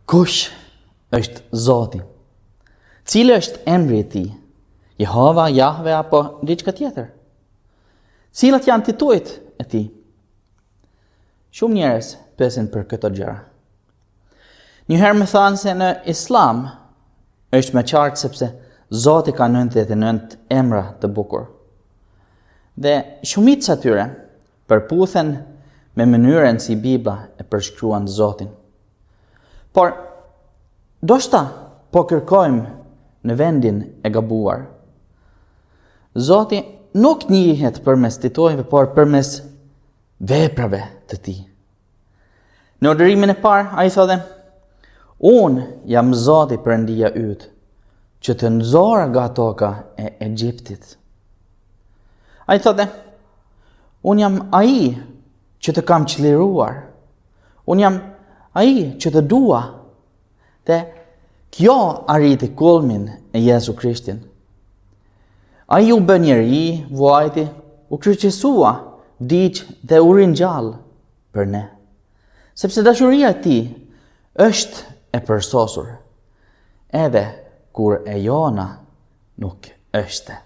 Kush është Zoti? Cili është emri i tij? Jehova, Jahve apo diçka tjetër? Cilat janë titujt e tij? Shumë njerëz pyesin për këto gjëra. Një herë më thanë se në Islam është më qartë sepse Zoti ka 99 emra të bukur. Dhe shumica e tyre përputhen me mënyrën si Bibla e përshkruan Zotin. Por, ndoshta po kërkojmë në vendin e gabuar. Zoti nuk njihet përmes titujve, por përmes veprave të tij. Në urdhërimin e parë, ai thotë, Unë jam Zoti Perëndia yt, që të nxora nga toka e Egjiptit. Ai thotë, Unë jam ai që të kam çliruar. Unë jam ai që të dua. Dhe kjo arriti kulmin e Jezu Krishtin. Ai u bë njeri, vuajti, u kryqëzua, vdiq dhe u ringjall për ne. Sepse dashuria e tij është e përsosur, edhe kur e jona nuk është.